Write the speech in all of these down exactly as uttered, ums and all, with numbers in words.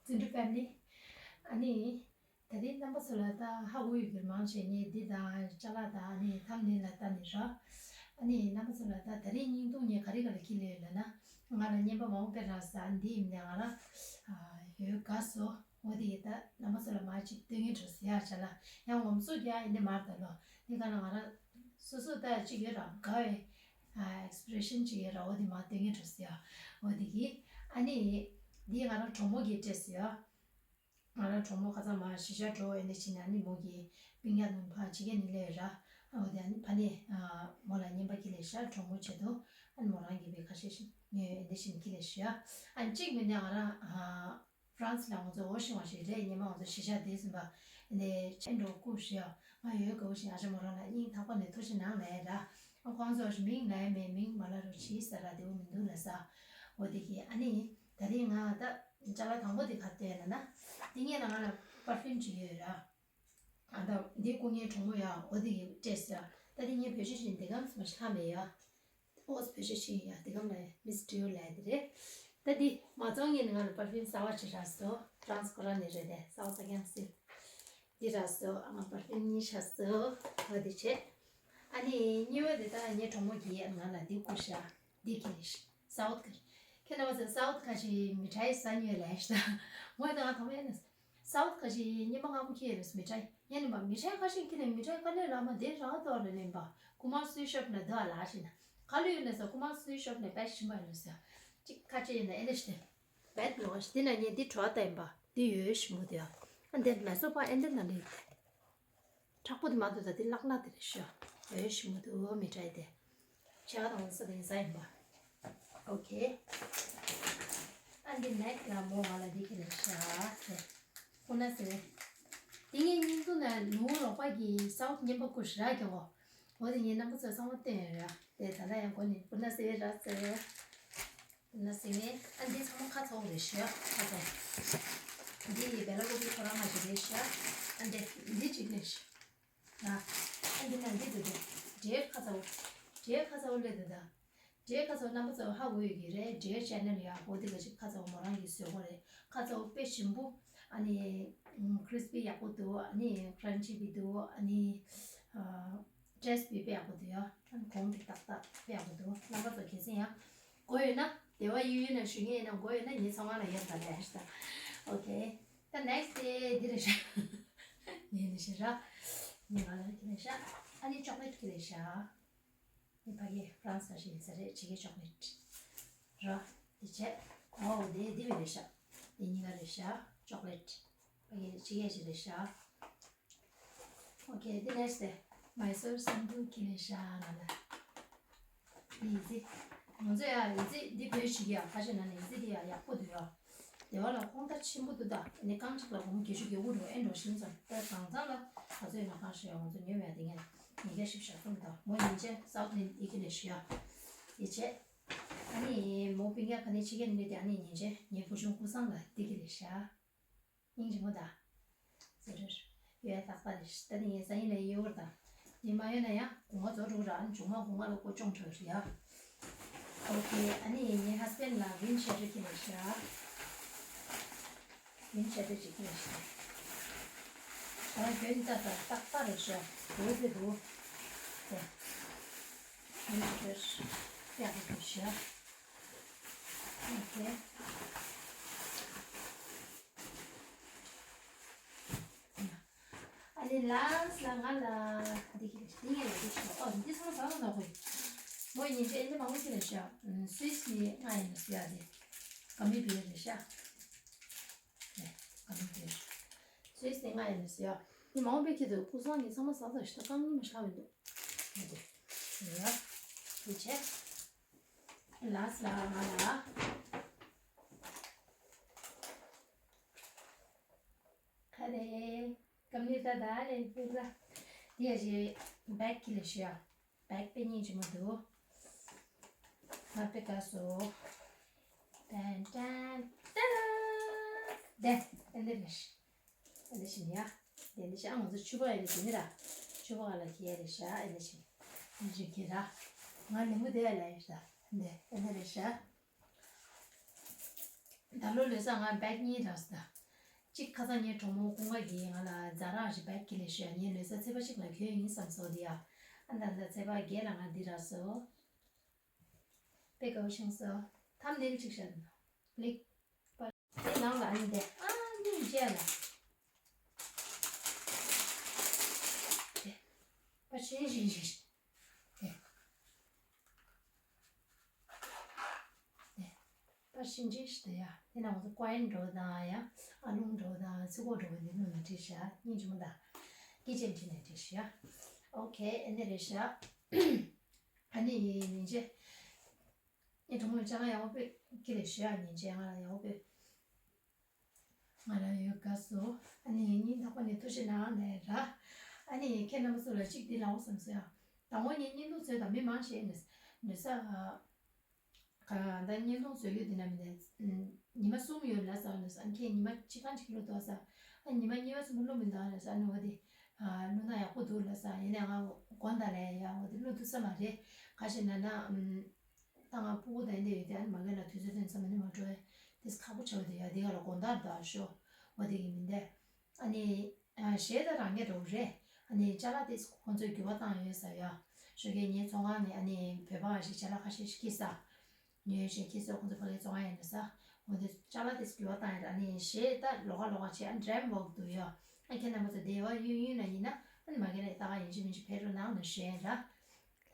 བརྩོན་འགྲུས་ཕེ་མི་ལི། ཨ་ནི། ད་རེས་རྣམ་པ་ཚོ་ལ་ད་ཧ་གོ་ཡོད་ཀྱི་མང་ཆེ་ངས་འདི་དང་ཅ་ལག་དང་ཨ་ནི་ཐམ་ནེལ་ལ་ལྟ་ནས་ར། ཨ་ནི་རྣམ་པ་ཚོ་ལ་ད་ད་རེས་བརྙན་ཐུང་ངས་ག་རེ་ག་ལ་ཁྱེར་སླེབས་ཡོད་ལབ་ན། ང་ལ་རྔན་པ་མང་པོ་སྤྲད་རག་ཟེར། འདི་ཡིན་ནའང་ང་རང་ཡོད་དགའ་སོང་། འོ་དེ་ཡིན། ད་རྣམ་པ་ཚོ་ལ་མར་ཅིག་སྟོན་གྱིན་འགྲོ་ཟེར་ཡ་ཅ་ལག་ཡང་ངོམ་སོ་རྒྱག་ཡིན་ནི་མར་ད་ལོ། འདི་ག་ལ་ང་རང་སོ་སོ་ད་ཅིག་ཡོད་ར། དགའ་བའི་ཨེག་སི་པི་རེ་ཤན་ཅིག་ཡོད་ར། འོ་དེ་མར་སྟོན་གྱིན་འགྲོ་ཟེར་ཡ། འོ་དེ་གི་ཨ་ནི་འདི་ང་རང་གྲོགས་མོ་གིས་སྤྲད་ཟེར་ཡ། ང་རང་གྲོགས་མོ་ཁ་སང་མར་གཞིས་ཆགས་འགྲོ་ཡོད་ནས་ཕྱིན་ནས་ཨ་ནི་མོ་གིས་སྤུན་ཀྱག་ནང་ཕར་ཕྱི་རྒྱལ་ནས་སླེབས་ཡོད་ར། འོ་དེ་ཨ་ནི་ཕ་ནས་མོ་ལ་རྔན་པ་ཁྱེར་སླེབས་ཤག་གྲོགས་མོ་ཆེད་དུ། ཨ་ནི་མོ་རང་གིས་པའི་ཁ་ཤས་ཤིག་ངས་འདི་བཞིན་ཁྱེར་སླེབས་ཤག་ཨ་ནི་གཅིག་མིན་ནས་ང་རང་ཧྥ་རན་སི་ལ་ང་ཚོ་འོ་ཤིང་བ་ཞིག་རེད། ཉི་མ་ང་ཚོ་གཞིས་ཆགས་དེ་ཟིན་པ་ནས་ཆེན་འགྲོ་སྐུ་ཞེས་ང་ཡོད་དགའ་བོ་ཞིག་ཨ་ཅག་མོ་རང་ལ་སྙིང་ཐག་པ་ནས་ཐུགས་རྗེ་གནང་ལབ་ཡ་ར། ཨ་ཁོང་ཚོ་མིང་ལབ་ཡ་མེད། མིང་མ་ལབ་རོགས་བྱེད་ཟེར་ར། བདེ་བོ་མི་འདུག་ལབ་ས། འོ་དེ་གི་ཨ་ནི་ད་རེས་ང་ད་ཅ་ལག་དང་པོ་དེ་ག་རེ་སྟོན་ལབ་ན། དེ་ངའི་ནང་ང་ལ་པར་ཕིའུམ་ཅིག་ཡོད་ར། ཨ་ད་འདི་སྐུ་ངའི་གྲོགས་མོ་ཡ། འོ་དེ་གི་སྤྲད་ཟེར། ད་དེ་ངའི་བེད་སྤྱོད་བྱེད་འདི་གམ་སུ་མ་ཤ་མེད་ཡ། ཨོ་བེད་སྤྱོད་བྱེད་ཡ་འདི་གམ་ལ་མིས་ཊི་རི་ཡོ་ལབ་ཡ་དེ་རེད། ད་འདི་མ་ཚོང་ངའི་ནང་ང་ལ་པར་ཕིའུམ་གསར་བ་ཅིག་རག་སོང་། ཕ་རན་སི་ཁོ་རང་ནས་རེད་དེ། གསར་བ་གསར་རྐྱང་ཟེར། འདི་རག་སོང་། ཨ་མ་པར་ཕིའུམ་གཉིས་ཆགས་སོང་། འོ་དེ་བྱས། ཨ་ནི་གཉིས་པ་དེ་ད་ངའི་གྲོགས་མོ་གིས་ང་ལ་འདི་བསྐུར་ཤག་འདི་ཁྱེར་ཤག་སའུཐ་ཁ་ཤས། ཁྱེད་རྣམ་པ་ཚོ་སའུཐ་ཁ་ཤས་མི་ཊའི་ཟ་མྱོང་ལབ་ཤག་ངོ་ད་ང་ཐོག་མའི་ནས་སའུཐ་ཁ་ཤས་རྔན་པ་མང་པོ་ཁྱེར་ཡོད་རེད། མི་ཊའི་ཡང་ནི་མ་མི་ཊའི་ཁ་ཤས་ཁྱེར་ནས་མི་ཊའི་དཀའ་ལས་ལ་མ་དེ་རག་ཏོ་རེད་ནས་པ། ཀུ་མར་སུའི་ཤོབ་ན་འདུག་ཨ་ལ་ཤི་ན། ག་ལུ་ཡོད་ནས་ས་ཀུ་མར་སུའི་ཤོབ་ནས་པད་ཤིང་པ་ཡོད་ནས་ས། ཅིག་ཁ་ཆེ་ཡིན་ན་ཨེ་ལེ་ཤི་ནས། བེད་ནོ་ཤི་དེ་ན་ངས་འདི་བྲོ་བ་ལྟ་ཡིན་པ། འདི་ཡོད་ཤི་མོ་དེ་ཡ། ཨ་འདི་མེ་སོ་པ་ཨེ་འདི་ན་ལི། མཁྲེགས་པོ་དེ་མ་འདུག་ད་དེ་ལག་ལག་དེ་རེད་ཤག་འོས་ཤི་མོ་དུ་མི་ཊའི་དེ། ཆེ་ག་དང་ས་དེ་ཟ་ཡིན་པ། ཨོ་ཁེ། ཨ་འདི་ནེག་ལ་མོ་ང་ལ་འདི་གི་རེད་ཤག་དེ། ཁོ་ན་ཟེར། དེ་ངའི་སྙིང་ཐུང་ན་ནུ་རོགས་པ་གི་སའུཐ་རྔན་པ་བསྐུར་ཤག་ར་གི་འོ། འོ་དེ་ངའི་རྣམ་པ་ཚོ་ཚང་མ་བསྟན་ཡོད་ར། དེ་ད་ལྟ་ཡང་གོ་ནི་ཁོ་ན་ཟེར་ར་ཟེར། ན་སེ་ངེ་ཨ་འདི་ཚང་མ་ཁ་ཚ་བོ་རེད་ཤག་ཁ་ཚ་བོ། འདི་ཡི་བེ་ལ་ཀོ་པི་ཁོ་རང་མ་ཞིག་རེད་ཤག་ཨ་འདི་འདི་གཅིག་རེད་ཤག་ཨ་འདི་ན་འདི་འདུག་འདི་འདྲའི་ཁ་ཚ་བོ། འདྲའི་ཁ་ཚ་བོ་སླེབས་འདུག་ད། འདྲའི་ཁ་ཚ་བོ་རྣམ་པ་ཚོ་ཧ་གོ་ཡོད་ཀྱི་རེད། འདྲའི་ཅེ་ནལ་ཡ་འོ་འདི་ག་ཅིག་ཁ་ཚ་བོ་མོ་རང་གི་བཟོས་གོ་རེད། ཁ་ཚ་བོ་དཔེ་ཞིམ་པོ། ཨ་ནི་ཁྲིས་པི་ཡག་པོ་འདུག་ཨ་ནི་ཀྲན་ཅི་བི་འདུག་ཨ་ནི་ཨ། ཊེ་སི་ཊི་དཔེ་ཡག་པོ་འདུག་ཡ། གོང་དེ་ཏག་ཏག་དཔེ་ཡག་པོ་འདུག་རྣམ་པ་ཚོ་གལ་སྲིད་ཡང་དགོས་ཡོད་ན་དེ་བ་ཡོད་ཡོད་ན་ཞུ་ངེས་ཡིན་ན། དགོས་ཡོད་ན་ངའི་ཚང་མ་ལ་ཡོད་ད་ལས་ཤི་ད། ཨོ་ཁེ། ད་ནེག་སི་ཊི་དེ་འདི་རེད་ཤག་ངས་འདི་ཤི་ར། ངས་ང་ལ་ཁྱེར་ལས་ཤག་ཨ་ནི་ཅོག་ལེ་ཊི་ཁྱེར་ལས་ཤག་ངས་ཕ་གི་ཧྥ་རན་སི་ཁ་ཤས་ཡིན་ས་རེད། ཕྱི་རྒྱལ་ཅོག་ལེ་ཊི་ར། འདི་བྱས། ཨོ་དེ་འདི་བས་རེད་ཤག་འདི་གཉིས་ཀ་རེད་ཤག་ཅོག་ལེ་ཊི། ཕ་གི་ཕྱི་རྒྱལ་ཞིག་རེད་ཤག་ཨོ་ཁེ། དེ་ནས་སེ་མའི་སུར་སན་དུ་ཁྱེར་ལས་ཤག་ང་ལ། ཡིན་ཟི། ང་ཚོ་ཡ་ཡིན་ཟི་འདི་བོད་ཞིག་ཡ་ཁ་ཤས་ན་ནས་ཡིན་ཟི་འདི་ཡ་ཡག་པོ་འདུག་ཡ། དེ་བ་ལ་ཁོང་ད་ཆེན་པོ་འདུག་ད་ནི་རྐང་གཅིག་ལ་སྒོར་མོ་བརྒྱད་ཅུ་གྱ་དགུ་འགྲོ་ཨེ་འགྲོ་ཤིན་ཙམ་ད་གང་ཚང་ལ་ང་ཚོ་ཡིན་ན་གང་ཤེས་ཡ། ང་ཚོ་ཉོས་མེད་དེ་ངས་ཉིས་བརྒྱ་བཞི་བཅུ་ཞེ་གསུམ་དང་མོ་ཉིན་བྱེད་སའུ་ཐི་ལིན་ཨི་ཀི་ལས་ཞུ་ཡ། དེ་བྱས། ཨ་ནི་མོ་སྤུན་ཀྱག་ག་ནས་ཕྱི་རྒྱལ་ནས་དེ་ཨ་ནི་ཉིན་བྱེད་ངའི་བུ་ཆུང་ཀུན་བཟང་ལ་འདི་གི་ལས་ཤག་སྙིང་རྗེ་མོ་ད། ཟེར་རེད། ཡོད་ཏག་ཏག་རེད། ད་ནི་ངས་ས་ཡིན་ལ་ཡོད་བར་དང་། ནི་མ་ཡོད་ན་ཡང་སྒོ་ང་རྫོགས་འགྲོ་ར། ཨ་ནི་མཇུག་མ་སྒོ་ང་ལ་སྒོ་སྐྱོང་འགྲོ་རེད་ཡ། ཨོ་ཁེ། ཨ་ནི་ངའི་ཧ་སི་བེན་ལ་ཝིན་ཤེ་ཊར་གྱི་ལས་ཤག་ཝིན་ཤེ་ཊར་གྱི་ལས་ཤག་ད་རྒྱུན་ད་ད་ཏག་ཏག་རེད་ཤག་འོ་དེ་འདུག་དེ་ཝིན་ཤེ་ཊར་ཡག་པོ་འདུག་ཤག་ཨོ་ཁེ། ཨ་ནི་ལཱས་ལ་ང་ལ་འདི་གི་འདི་ངས་ལ་འདི་ཞུ། ཨོ་འདི་ཚང་མ་ཟ་ལ་ཟ་དགོས། མོ་ཉིན་བྱེད་འདི་མང་པོ་ཞིག་རེད་ཤག་སུད་སི་ནི་ང་ཡིན་ཟེར་ཡ་དེ། ག་མི་བི་རེད་ཤག་ནས་ག་མི་བི། སུད་སི་ནི་ང་ཡིན་ཟེར་ཡ། འདི་མང་པོ་ཁྱེར་འདུག་ཀུན་བཟང་ངས་ཚང་མ་ཟ་ཟ་ཞིག་ད་རྐང་གཉིས་མ་ཞིག་ལྷག་མི་འདུག་འདི་རེད། འདི་བྱས། ལཱས་ལ་ང་ལ། ཁ་རེ། ཀམ་ནི་ད་ད་རེ་ཕུ་ལ། འདི་ཡ་ཞེ་བེག་གི་ལས་ཤོ་ཡ། བེག་པེ་ཉིན་ཅི་མོ་འདུག་ང་པེ་ཀ་སོ། ཏན་ཏན་ཏན། དེ་ཨེ་འདི་རེད། ཨེ་འདི་ཤི་ནི་ཡ། དེ་འདི་ཤི་ཨ་ང་ཚོ་ཆུ་བ་ཨེ་འདི་ཤི་ནི་ར། ཆུ་བ་ལ་ཁྱེར་རེད་ཤ་ཨེ་འདི་ཤི། ཨེ་འདི་ཤི་ཁྱེར་ར། ང་ནི་མོ་དེ་ལ་ཡ་ཤ། འདི་ཨེ་འདི་རེད་ཤ། ད་ལོ་ལོ་གསར་ང་བེག་གཉིས་རག་སོང་། གཅིག་ཁ་སང་ངའི་གྲོགས་མོ་ཀུན་དགའ་གིས་ང་ལ་ཛ་ར་ཞིག་བེག་ཁྱེར་ལས་ཤོག་ངས་ལོ་གསར་ཚེས་པ་གཅིག་ལ་གྱོན་ཡིན་བསམ་སོང་དེ་ཡ། ཨ་ད་ད་ཚེས་པ་བརྒྱད་ལ་ང་འདི་རག་སོང་། དཔེ་དགའ་བོ་བྱུང་སོང་། ཐམ་ནེལ་གཅིག་བཞག་འདུག་ལིག་པ། དེ་ནང་ལ་ཨ་ནི་དེ་ཨ་ནི་མཇལ་ལ། དེ་པ་ཤིན་ཤིན་ཤིན་དེ། དེ་པ་ཤིན་ཅི་ཞིག་དེ་ཡ། དེ་ནང་ང་ཚོ་ཀོ་ཡན་འགྲོ་དང་ཡ། ཨ་ལུང་འགྲོ་དང་ཚི་གོ་འགྲོ་དེ་ནང་ལ་བྲིས་ཤག་སྙིང་རྗེ་མོ་དང་། སྐད་ཆ་དྲིས་ནས་བྲིས་ཤག་ཨོ་ཁེ། ཨ་ནི་རེད་ཤག་ཨ་ནི་ཡིན་ཅེ། ངའི་གྲོགས་མོ་ཅ་ལག་ཡག་པོ་དཔེ་ཁྱེར་ལས་ཤོག་ཡ་ཉིན་བྱས་ང་ལ་ཡག་པོ་དཔེ། ང་ལ་ཡོད་དགའ་སོ། ཨ་ནི་ཉིན་རྟག་པ་ནས་ཐུགས་རྗེ་གནང་ནས་ར། ཨ་ནི་ཁྱེད་རྣམ་པ་ཚོ་ལ་གཅིག་འདི་ལབ་དགོས་བསམ་སོང་ཡ། དང་པོ་ངས་བརྙན་ཐུང་བཟོས་དང་མི་མང་ཞིག་ནས་ནུས་ས། ག་ད་བརྙན་ཐུང་བཟོ་ཡུལ་འདི་ན་མི་ནས། ཉི་མ་གསུམ་ཡོད་ལ་ས་ནས་ཨ་ནི་ཁྱེད་ཉི་མ་གཅིག་གང་གཅིག་བླུག་འདུག་ས། ཨ་ཉི་མ་གཉིས་པ་གསུམ་པ་བླུག་མི་འདུག་ནས་ཨ་ནི་འོ་དེ། བླུག་ན་ཡག་པོ་འདུག་ལ་ས་ཡིན་ནས་ང་དགོངས་དག་ལས་ཡ་འོ་དེ་བླུག་ཐུབ་ས་མ་རེད། ག་ཞིག་ན་ན། ད་ང་སྤུ་གུ་དང་འདི་ཡོད་དེ་ཨ་ནི་མ་གི་ལ་དུས་ཚོད་ཐོན་ས་མ་ནི་མ་འགྲོ་བས། དེས་ཁག་པོ་ཆགས་དེ་ཡ་དེ་ག་ལ་དགོང་དག་དག་ཤོ། འོ་དེ་གི་མིན་ཏེ། ཨ་ནི། གཞས་ད་རང་གི་འགྲོ་རེད། ཨ་ནི་ཅ་ལག་དེ་ཁོང་ཚོས་འགྱུར་བ་བཏང་ཡོད་ས་ཡ། ཞོགས་ཀས་ངའི་ཚོང་ཁང་ནས་ཨ་ནི་བོད་པ་ཞིག་ཅ་ལག་ཁ་ཤས་ཤིག་ཁྱེར་ས། ཉོས་ཤིག་ཁྱེར་ས་ཁོང་ཚོ་ཕ་གིའི་ཚོང་ཁང་ཡིན་ས། འོ་དེ་ཅ་ལག་དེ་འགྱུར་བ་བཏང་ཡོད་ཨ་ནི་གཞས་ད་ལོགས་ཀ་ལོགས་ཀ་བྱས་ཨ་ནི་ཌི་རེམ་ཝོག་འདུག་ཡ། ཨ་ཁྱེད་རྣམ་པ་ཚོ་བདེ་བ་ཡོད་ཡོད་ན་ཡིན་ན་ཨ་ནི་མ་གི་ལ་ད་ག་ཡིན་གཅིག་མིན་གཅིག་ཕེབས་རོགས་གནང་ནས་ཞུ་ཡ་ར། ད་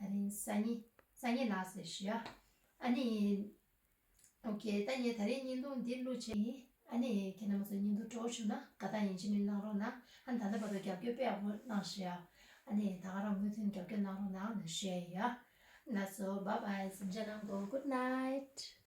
རིང་སང་ཉིན། སང་ཉིན་ལགས་ཟེར་ཞུ་ཡ། ཨ་ནི། ཨོ་ཁེ། ད་ངས་ད་རེས་བརྙན་ཐུང་འདི་བླུགས་བྱས་ཡིན། ཨ་ནི་ཁྱེད་རྣམ་པ་ཚོ་བརྙན་ཐུང་སྤྲོ་བོ་བྱུང་ན་དགའ་རྟགས་ཡིན་གཅིག་མིན་གནང་རོགས་གནང་། ཨ་ནི་ད་ལྟ་བར་དུ་རྒྱབ་སྐྱོར་དཔེ་ཡག་པོ་གནང་ཤག་ཨ་ནི་ད་ག་རང་མུ་མཐུད་རྒྱབ་སྐྱོར་གནང་རོགས་གནང་ལ་ཞུ་ཡ་ཡིན། ལགས་སོ། བཱའི་བཱའི། གཟིམ་འཇག་གནང་དང་། Good night།